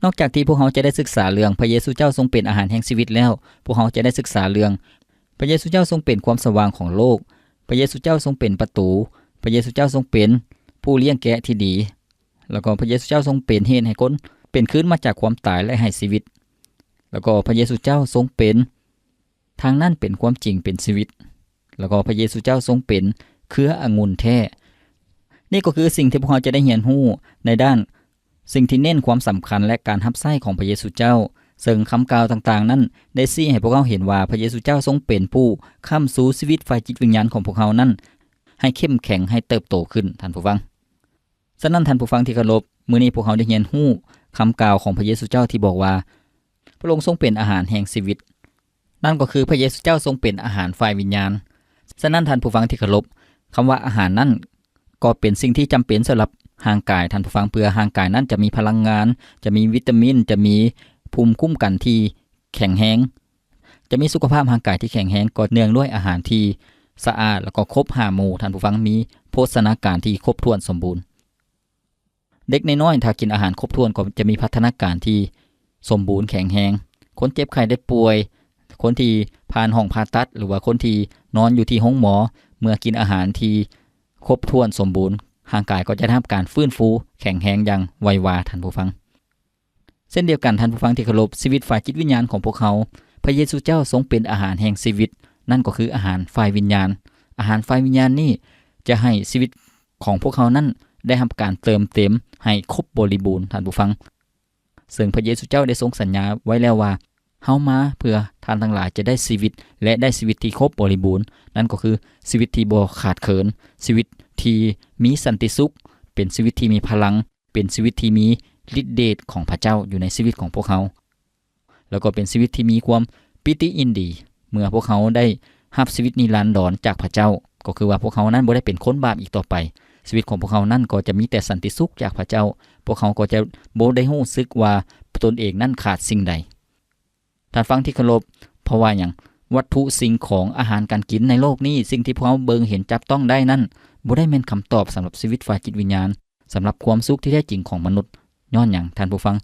ນອກຈາກທີ່ພວກເຮົາຈະໄດ້ສຶກສາເລື່ອງພະເຢຊູເຈົ້າຊົງເປັນອາຫານແຫ່ງຊີວິດແລ້ວ, ພວກເຮົາຈະໄດ້ສຶກສາເລື່ອງ ພະເຢຊູເຈົ້າຊົງເປັນຄວາມສະຫວ່າງຂອງໂລກ, ພະເຢຊູເຈົ້າຊົງເປັນປະຕູ, ພະເຢຊູເຈົ້າຊົງເປັນຜູ້ລ້ຽງແກະທີ່ດີ, ແລ້ວກໍພະເຢຊູເຈົ້າຊົງເປັນເຫດໃຫ້ຄົນເປັນຄືນມາຈາກຄວາມຕາຍ ແລະ ໃຫ້ຊີວິດ, ແລ້ວກໍພະເຢຊູເຈົ້າຊົງເປັນ ທາງນັ້ນເປັນຄວາມຈິງເປັນຊີວິດ, ແລ້ວກໍພະເຢຊູເຈົ້າຊົງເປັນເຄືອອະງຸ່ນແທ້. ນີ້ກໍຄືສິ່ງທີ່ພວກເຮົາຈະໄດ້ຮຽນຮູ້ໃນດ້ານສິ່ງທີ່ເນັ້ນຄວາມສຳຄັນ ແລະ ການຮັບໃຊ້ຂອງພະເຢຊູເຈົ້າ, ເຊິ່ງຄຳກ່າວຕ່າງໆນັ້ນໄດ້ຊີ້ໃຫ້ພວກເຮົາເຫັນວ່າ ພະເຢຊູເຈົ້າຊົງເປັນຜູ້ຄ້ຳຊູຊີວິດຝ່າຍຈິດວິນຍານຂອງພວກເຮົານັ້ນ ໃຫ້ເຂັ້ມແຂງ, ໃຫ້ເຕີບໂຕຂຶ້ນ, ທ່ານຜູ້ຟັງ. ສະນັ້ນ, ທ່ານຜູ້ຟັງທີ່ເຄົາລົບ, ມື້ນີ້ພວກເຮົາໄດ້ຮຽນຮູ້ຄຳກ່າວຂອງພະເຢຊູເຈົ້າທີ່ບອກວ່າ ພະອົງຊົງເປັນອາຫານແຫ່ງຊີວິດ. ນັ້ນກໍຄືພະເຢຊູເຈົ້າຊົງເປັນອາຫານຝ່າຍວິນຍານ. ສະນັ້ນ, ທ່ານຜູ້ຟັງທີ່ເຄົາລົບ, ຄຳວ່າອາຫານນັ້ນກໍເປັນສິ່ງທີ່ຈຳເປັນສຳລັບຮ່າງກາຍ, ທ່ານຜູ້ຟັງ, ເພື່ອຮ່າງກາຍນັ້ນຈະມີພະລັງງານ, ຈະມີວິຕາມິນ, ຈະມີພູມຄຸ້ມກັນທີ່ແຂງແຮງ, ຈະມີສຸຂະພາບຮ່າງກາຍທີ່ແຂງແຮງ, ກໍເນື່ອງດ້ວຍອາຫານທີ່ສະອາດ ແລ້ວກໍຄົບຫ້າໝູ່, ທ່ານຜູ້ຟັງ, ມີໂພຊະນາການທີ່ຄົບຖ້ວນສົມບູນ. ເດັກນ້ອຍໆ ຖ້າກິນອາຫານຄົບຖ້ວນ ກໍຈະມີພັດທະນາການທີ່ສົມບູນແຂງແຮງ. ຄົນເຈັບໄຂ້ໄດ້ປ່ວຍ, ຄົນທີ່ຜ່ານຫ້ອງຜ່າຕັດ ຫຼືວ່າຄົນທີ່ນອນຢູ່ທີ່ໂຮງໝໍ, ເມື່ອກິນອາຫານທີ່ຄົບຖ້ວນສົມບູນ, ຮ່າງກາຍກໍຈະໄດ້ຮັບການຟື້ນຟູແຂງແຮງຢ່າງໄວວາ, ທ່ານຜູ້ຟັງ. ເຊັ່ນດຽວກັນ, ທ່ານຜູ້ຟັງທີ່ເຄົາລົບ, ຊີວິດຝ່າຍຈິດວິນຍານຂອງພວກເຮົາ, ພະເຢຊູເຈົ້າຊົງເປັນອາຫານແຫ່ງຊີວິດ, ນັ້ນກໍຄືອາຫານຝ່າຍວິນຍານ. ອາຫານຝ່າຍວິນຍານນີ້ຈະໃຫ້ຊີວິດຂອງພວກເຮົານັ້ນໄດ້ຮັບການເຕີມເຕັມໃຫ້ຄົບບໍລິບູນ, ທ່ານຜູ້ຟັງ. ເຊິ່ງພະເຢຊູເຈົ້າໄດ້ຊົງສັນຍາໄວ້ແລ້ວວ່າ, ເຮົາມາເພື່ອທ່ານທັງຫຼາຍຈະໄດ້ຊີວິດ ແລະ ໄດ້ຊີວິດທີ່ຄົບບໍລິບູນ, ນັ້ນກໍຄືຊີວິດທີ່ບໍ່ຂາດເຂີນ, ຊີວິດທີ່ມີສັນຕິສຸກ, ເປັນຊີວິດທີ່ມີພະລັງ, ເປັນຊີວິດທີ່ມີລິດເດດຂອງພະເຈົ້າຢູ່ໃນຊີວິດຂອງພວກເຮົາ. ແລ້ວກໍເປັນຊີວິດທີ່ມີຄວາມປີຕິຍິນດີ ເມື່ອພວກເຮົາໄດ້ຮັບຊີວິດນິລັນດອນຈາກພະເຈົ້າ, ກໍຄືວ່າພວກເຮົານັ້ນບໍ່ໄດ້ເປັນຄົນບາບອີກຕໍ່ໄປ. ຊີວິດຂອງພວກເຮົານັ້ນກໍຈະມີແຕ່ສັນຕິສຸກຈາກພະເຈົ້າ. ພວກເຮົາກໍຈະບໍ່ໄດ້ຮູ້ສຶກວ່າຕົນເອງນັ້ນຂາດສິ່ງໃດ. ທ່ານຟັງທີ່ເຄົາລົບ, ເພາະວ່າຫຍັງ? ວັດຖຸສິ່ງຂອງອາຫານການກິນໃນໂລກນີ້, ສິ່ງທີ່ພວກເຮົາເບິ່ງເຫັນຈັບຕ້ອງໄດ້ນັ້ນ, ບໍ່ໄດ້ແມ່ນຄຳຕອບສຳລັບຊີວິດຝ່າຍຈິດວິນຍານ, ສຳລັບຄວາມສຸກທີ່ແທ້ຈິງຂອງມະນຸດ. ຍ້ອນຫຍັງ, ທ່ານຜູ້ຟັງ?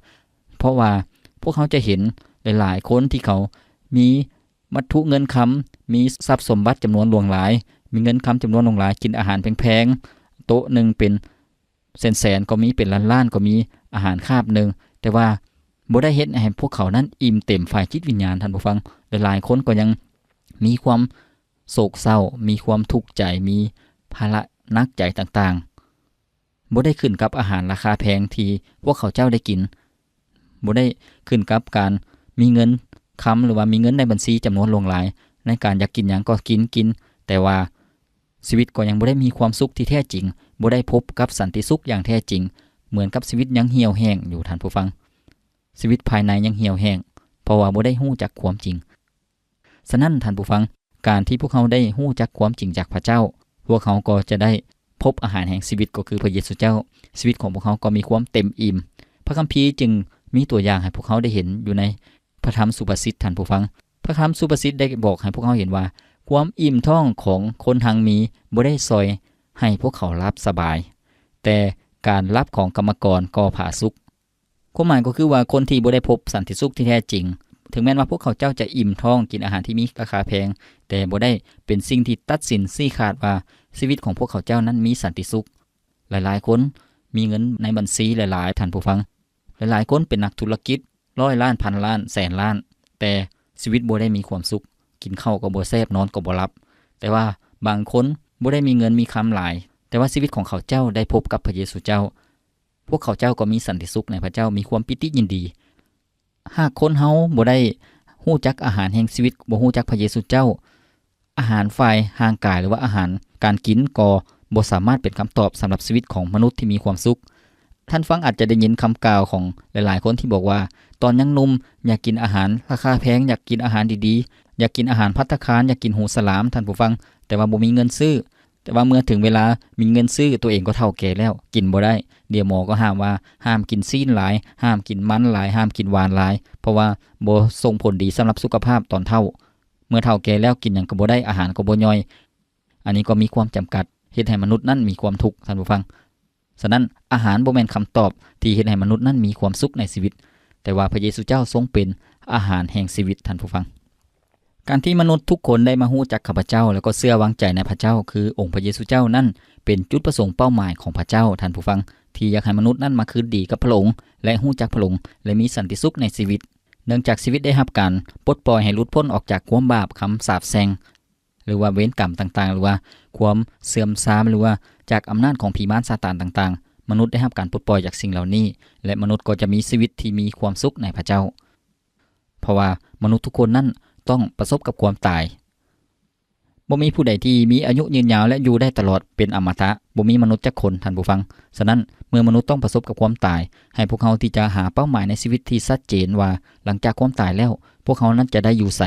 ເພາະວ່າພວກເຮົາຈະເຫັນຫຼາຍໆຄົນທີ່ເຂົາມີວັດຖຸເງິນຄຳ, ມີຊັບສົມບັດຈຳນວນຫຼວງຫຼາຍ, ມີເງິນຄຳຈຳນວນຫຼວງຫຼາຍ, ກິນອາຫານແພງໆ, ໂຕະໜຶ່ງເປັນແສນໆກໍມີ, ເປັນລ້ານໆກໍມີ, ອາຫານຄາບໜຶ່ງ, ແຕ່ວ່າບໍ່ໄດ້ເຮັດໃຫ້ພວກເຂົານັ້ນອີ່ມເຕັມຝ່າຍຈິດວິນຍານ, ທ່ານຜູ້ຟັງ. ຫຼາຍໆຄົນກໍຍັງມີຄວາມໂສກເສົ້າ, ມີຄວາມທຸກໃຈ, ມີພາລະໜັກໃຈຕ່າງໆ. ບໍ່ໄດ້ຂຶ້ນກັບອາຫານລາຄາແພງທີ່ພວກເຂົາເຈົ້າໄດ້ກິນ, ບໍ່ໄດ້ຂຶ້ນກັບການມີເງິນຄຳ ຫຼືວ່າມີເງິນໃນບັນຊີຈຳນວນຫຼວງຫຼາຍ, ໃນການຢາກກິນຫຍັງກໍກິນ, ກິນ, ແຕ່ວ່າຊີວິດກໍຍັງບໍ່ໄດ້ມີຄວາມສຸກທີ່ແທ້ຈິງ, ບໍ່ໄດ້ພົບກັບສັນຕິສຸກຢ່າງແທ້ຈິງ, ເໝືອນກັບຊີວິດຍັງຫ່ຽວແຫ້ງຢູ່, ທ່ານຜູ້ຟັງ. ຊີວິດພາຍໃນຍັງຫ່ຽວແຫ້ງ, ເພາະວ່າບໍ່ໄດ້ຮູ້ຈັກຄວາມຈິງ. ສະນັ້ນ, ທ່ານຜູ້ຟັງ, ການທີ່ພວກເຮົາໄດ້ຮູ້ຈັກຄວາມຈິງຈາກພະເຈົ້າ, ພວກເຮົາກໍຈະໄດ້ພົບອາຫານແຫ່ງຊີວິດ, ກໍຄືພະເຢຊູເຈົ້າ. ຊີວິດຂອງພວກເຮົາກໍມີຄວາມເຕັມອີ່ມ. ພະຄຳພີຈຶ່ງມີຕົວຢ່າງໃຫ້ພວກເຮົາໄດ້ເຫັນຢູ່ໃນພະທຳສຸພາສິດ, ທ່ານຜູ້ຟັງ. ພະທຳສຸພາສິດໄດ້ບອກໃຫ້ພວກເຮົາເຫັນວ່າ, ຄວາມອີ່ມທ້ອງຂອງຄົນຮັ່ງມີບໍ່ໄດ້ຊ່ອຍໃຫ້ພວກເຂົາຫຼັບສະບາຍ, ແຕ່ການຫຼັບຂອງກຳມະກອນກໍຜາສຸກ. ຄວາມໝາຍກໍຄືວ່າ ຄົນທີ່ບໍ່ໄດ້ພົບສັນຕິສຸກທີ່ແທ້ຈິງ, ເຖິງແມ່ນວ່າພວກເຂົາເຈົ້າຈະອີ່ມທ້ອງກິນອາຫານທີ່ມີລາຄາແພງ, ແຕ່ບໍ່ໄດ້ເປັນສິ່ງທີ່ຕັດສິນຊີ້ຂາດວ່າ ຊີວິດຂອງພວກເຂົາເຈົ້ານັ້ນມີສັນຕິສຸກ. ຫຼາຍໆຄົນມີເງິນໃນບັນຊີຫຼາຍໆ, ທ່ານຜູ້ຟັງ. ຫຼາຍໆຄົນເປັນນັກທຸລະກິດ ຮ້ອຍລ້ານ, ພັນລ້ານ, ແສນລ້ານ, ແຕ່ຊີວິດບໍ່ໄດ້ມີຄວາມສຸກ, ກິນເຂົ້າກໍບໍ່ແຊບ, ນອນກໍບໍ່ຫຼັບ. ແຕ່ວ່າບາງຄົນບໍ່ໄດ້ມີເງິນມີຄຳຫຼາຍ, ແຕ່ວ່າຊີວິດຂອງເຂົາເຈົ້າໄດ້ພົບກັບພະເຢຊູເຈົ້າ. ພວກເຂົາເຈົ້າກໍມີສັນຕິສຸກໃນພະເຈົ້າ, ມີຄວາມປີຕິຍິນດີ. ຫາກຄົນເຮົາບໍ່ໄດ້ຮູ້ຈັກອາຫານແຫ່ງຊີວິດ, ບໍ່ຮູ້ຈັກພະເຢຊູເຈົ້າ, ອາຫານຝ່າຍຮ່າງກາຍ ຫຼືວ່າອາຫານການກິນ ກໍບໍ່ສາມາດເປັນຄຳຕອບສຳລັບຊີວິດຂອງມະນຸດທີ່ມີຄວາມສຸກ. ທ່ານຜູ້ຟັງອາດຈະໄດ້ຍິນຄຳກ່າວຂອງຫຼາຍໆຄົນທີ່ບອກວ່າ ຕອນຍັງໜຸ່ມຢາກກິນອາຫານລາຄາແພງ, ຢາກກິນອາຫານດີໆ, ຢາກກິນອາຫານພັດຕາຄານ, ຢາກກິນຫູສະຫຼາມ, ທ່ານຜູ້ຟັງ, ແຕ່ວ່າບໍ່ມີເງິນຊື້. ແຕ່ວ່າເມື່ອເຖິງເວລາມີເງິນຊື້, ຕົວເອງກໍເຖົ້າແກ່ແລ້ວ, ກິນບໍ່ໄດ້. ດຽວໝໍກໍຫ້າມວ່າ ຫ້າມກິນຊີ້ນຫຼາຍ, ຫ້າມກິນມັນຫຼາຍ, ຫ້າມກິນຫວານຫຼາຍ, ເພາະວ່າບໍ່ສົ່ງຜົນດີສຳລັບສຸຂະພາບຕອນເຖົ້າ. ເມື່ອເຖົ້າແກ່ແລ້ວ, ກິນຫຍັງກໍບໍ່ໄດ້, ອາຫານກໍບໍ່ຍ່ອຍ. ອັນນີ້ກໍມີຄວາມຈຳກັດ, ເຮັດໃຫ້ມະນຸດນັ້ນມີຄວາມທຸກ, ທ່ານຜູ້ຟັງ. ສະນັ້ນ, ອາຫານບໍ່ແມ່ນຄຳຕອບທີ່ເຮັດໃຫ້ມະນຸດນັ້ນມີຄວາມສຸກໃນຊີວິດ, ແຕ່ວ່າພະເຢຊູເຈົ້າຊົງເປັນອາຫານແຫ່ງຊີວິດ, ທ່ານຜູ້ຟັງ. ການທີ່ມະນຸດທຸກຄົນໄດ້ມາຮູ້ຈັກຂ້າພະເຈົ້າ ແລ້ວກໍເຊື່ອວາງໃຈໃນພະເຈົ້າ ຄືອົງພະເຢຊູເຈົ້ານັ້ນ ເປັນຈຸດປະສົງເປົ້າໝາຍຂອງພະເຈົ້າ, ທ່ານຜູ້ຟັງ, ທີ່ຢາກໃຫ້ມະນຸດນັ້ນມາຄືນດີກັບພະອົງ ແລະ ຮູ້ຈັກພະອົງ ແລະ ມີສັນຕິສຸກໃນຊີວິດ. ເນື່ອງຈາກຊີວິດໄດ້ຮັບການປົດປ່ອຍໃຫ້ຫຼຸດພົ້ນອອກຈາກຄວາມບາບ, ຄຳສາບແຊ່ງ ຫຼືວ່າເວນກຳຕ່າງໆ ຫຼືວ່າຄວາມເສື່ອມຊາມ ຫຼືວ່າຈາກອຳນາດຂອງຜີມານຊາຕານຕ່າງໆ, ມະນຸດໄດ້ຮັບການປົດປ່ອຍຈາກສິ່ງເຫຼົ່ານີ້ ແລະ ມະນຸດກໍຈະມີຊີວິດທີ່ມີຄວາມສຸກໃນພະເຈົ້າ. ເພາະວ່າມະນຸດທຸກຄົນນັ້ນຕ້ອງປະສົບກັບຄວາມຕາຍ. ບໍ່ມີຜູ້ໃດທີ່ມີອາຍຸຍືນຍາວ ແລະ ຢູ່ໄດ້ຕະຫຼອດເປັນອະມະຕະ, ບໍ່ມີມະນຸດຈັກຄົນ, ທ່ານຜູ້ຟັງ. ສະນັ້ນ, ເມື່ອມະນຸດຕ້ອງປະສົບກັບຄວາມຕາຍ, ໃຫ້ພວກເຮົາທີ່ຈະຫາເປົ້າໝາຍໃນຊີວິດທີ່ຊັດເຈນວ່າ ຫຼັງຈາກຄວາມຕາຍແລ້ວ, ພວກເຮົານັ້ນຈະໄດ້ຢູ່ໃສ.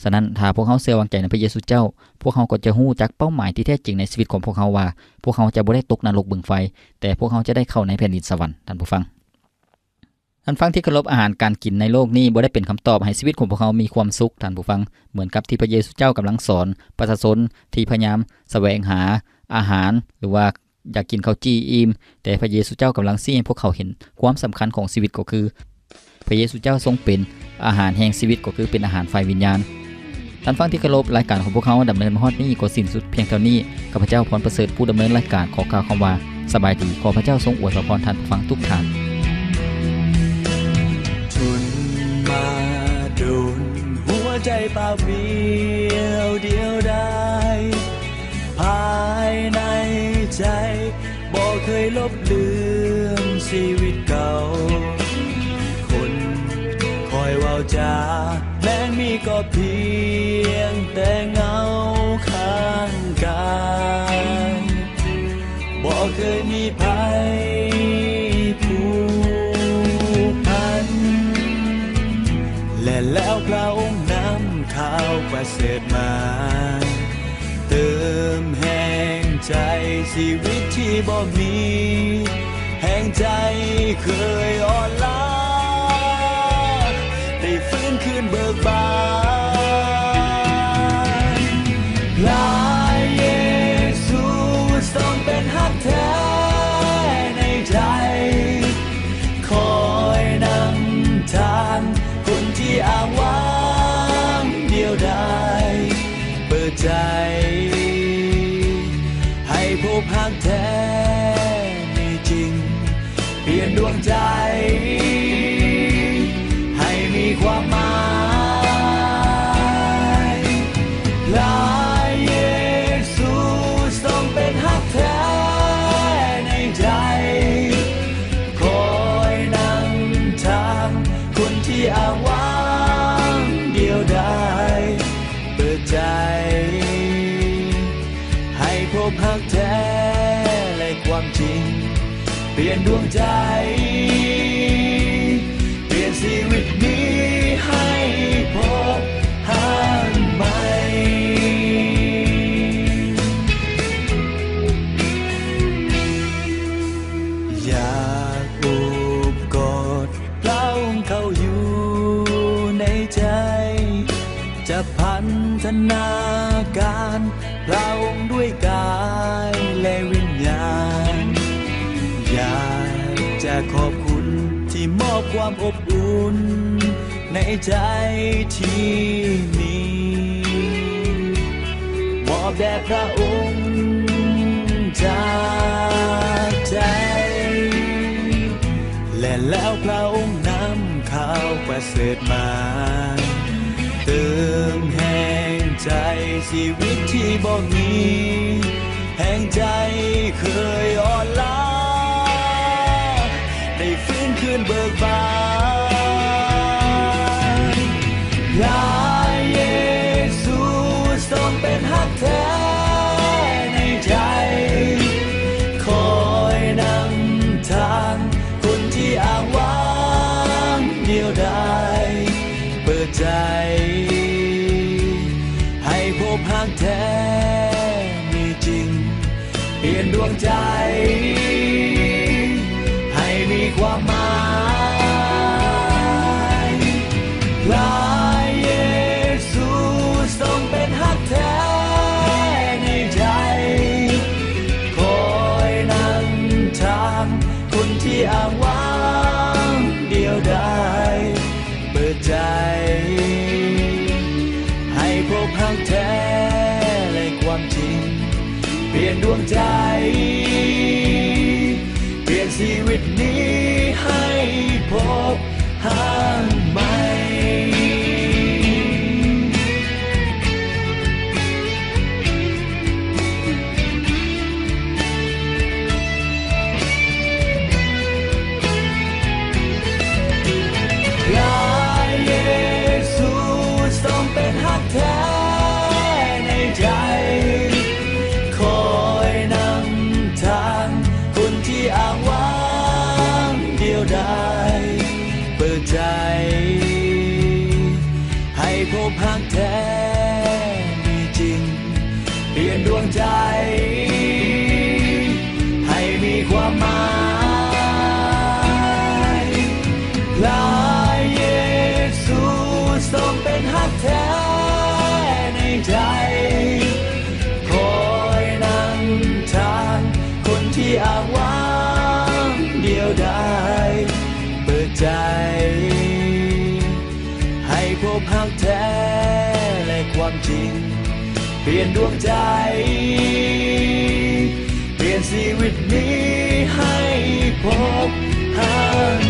ສະນັ້ນ, ຖ້າພວກເຮົາເຊື່ອວາງໃຈໃນພະເຢຊູເຈົ້າ, ພວກເຮົາກໍຈະຮູ້ຈັກເປົ້າໝາຍທີ່ແທ້ຈິງໃນຊີວິດຂອງພວກເຮົາວ່າ ພວກເຮົາຈະບໍ່ໄດ້ຕົກນະລົກບຶງໄຟ, ແຕ່ພວກເຮົາຈະໄດ້ເຂົ້າໃນແຜ່ນດິນສະຫວັນ, ທ່ານຜູ້ຟັງ. ທ່ານຜູ້ຟັງທີ່ເຄົາລົບ, ອາຫານການກິນໃນໂລກນີ້ບໍ່ໄດ້ເປັນຄຳຕອບໃຫ້ຊີວິດຂອງພວກເຮົາມີຄວາມສຸກ, ທ່ານຜູ້ຟັງ. ເໝືອນກັບທີ່ພະເຢຊູເຈົ້າກຳລັງສອນປະຊາຊົນທີ່ພະຍາຍາມສະແຫວງຫາອາຫານ ຫຼືວ່າ ຢາກກິນເຂົ້າຈີ່ອີ່ມ, ແຕ່ພະເຢຊູເຈົ້າກຳລັງຊີ້ໃຫ້ພວກເຂົາເຫັນຄວາມສຳຄັນຂອງຊີວິດ, ກໍຄືພະເຢຊູເຈົ້າຊົງເປັນອາຫານແຫ່ງຊີວິດ, ກໍຄືເປັນອາຫານຝ່າຍວິນຍານ. ທ່ານຜູ້ຟັງທີ່ເຄົາລົບ, ລາຍການຂອງພວກເຮົາດຳເນີນມາຮອດນີ້ກໍສິ້ນສຸດພຽງເທົ່ານີ້. ຂ້າພະເຈົ້າ ພອນປະເສີດ ຜູ້ດຳເນີນລາຍການ ຂໍກ່າວຄຳວ່າ ສະບາຍດີ. ຂໍພະເຈົ້າຊົງອວຍພະພອນທ່ານຜູ້ຟັງທຸກທ່ານ. ທົນມາດົນ ຫົວໃຈເປົ່າປຽວດຽວດາຍ ພາຍໃນໃຈບໍ່ເຄີຍລົບລືມຊີວິດເກົ່າ. ຄົນຄອຍເວົ້າຈາ ແມ່ນມີກໍພຽງແຕ່ເງົາຂ້າງກາຍ. ບໍ່ເຄີຍມີໃຜຜູກພັນ ແລະ ແລ້ວພະອົງນຳຂ່າວປະເສີດມາ ເຕີມແຮງໃຈຊີວິດທີ່ບໍ່ມີ ແຮງໃຈເຄີຍອ່ອນລ້າ ໄດ້ຟື້ນຄືນເບີກບານ. ພະເຢຊູຊົງເປັນຮັກແທ້ໃນໃຈ ຄອຍນຳທາງຄົນທີ່ອ້າງວ້າງດຽວດາຍ. ເປີດໃຈໃຫ້ພົບຮັກແທ້ມີຈິງ ປ່ຽນດວງໃຈໃຫ້ມີຄວາມໝາຍ. ພະເຢຊູຊົງເປັນຮັກແທ້ໃນໃຈ ຄອຍນຳທາງຄົນທີ່ອ້າງວ້າງດຽວດາຍ. ເປີດໃຈໃຫ້ພົບຮັກແທ້ ແລະ ຄວາມຈິງ ປ່ຽນດວງໃຈ ປ່ຽນຊີວິດນີ້ໃຫ້ພົບຮັກໃໝ່. ຢາກໂອບກອດພະອົງເຂົ້າຢູ່ໃນໃຈ ຈະພັນທະນາການພະອົງດ້ວຍກາຍ ແລະ ວິນຍານ. ຢາກຈະຂອບຄຸນທີ່ມອບຄວາມອົບອຸ່ນໃນໃຈທີ່ມີ ມອບແດ່ພະອົງຈາກໃຈ ແລະ ແລ້ວພະອົງນຳຂ່າວປະເສີດມາ ເຕີມແຮງໃຈຊີວິດທີ່ບໍ່ມີ ແຮງໃຈເຄີຍອ່ອນລ້າ ໄດ້ຟື້ນຄືນເບີກບານ. ພະເຢຊູຊົງເປັນຮັກແທ້ໃນໃຈ ຄອຍນຳທາງ ໃຈ ໃຫ້ພົບຮັກແທ້ມີຈິງ ປ່ຽນດວງໃຈໃຫ້ມີຄວາມໝາຍ. ພະເຢຊູຊົງເປັນຮັກແທ້ໃນໃຈ ຄອຍນຳທາງຄົນທີ່ອ້າງວ້າງດຽວດາຍ. ເປີດໃຈໃຫ້ພົບຮັກແທ້ ແລະ ຄວາມຈິງ ປ່ຽນດວງໃຈ ປ່ຽນຊີວິດນີ້ໃຫ້ພົບຮັກໃໝ່. ພະເຢຊູຊົງເປັນຮັກແທ້ໃນໃຈ ຄອຍນຳທາງຄົນທີ່ອ້າງວ້າງດຽວດາຍ. ເປີດໃຈໃຫ້ພົບຮັກແທ້ມີຈິງ ປ່ຽນດວງໃຈໃຫ້ມີຄວາມໝາຍ. ພະເຢຊູຊົງເປັນຮັກແທ້ໃນໃຈ ຄອຍນຳທາງຄົນທີ່ອ້າງວ້າງດຽວດາຍ. ເປີດໃຈໃຫ້ພົບຮັກແທ້ ແລະ ຄວາມຈິງ ປ່ຽນດວງໃຈ ປ່ຽນຊີວິດນີ້ໃຫ້ພົບຮັກ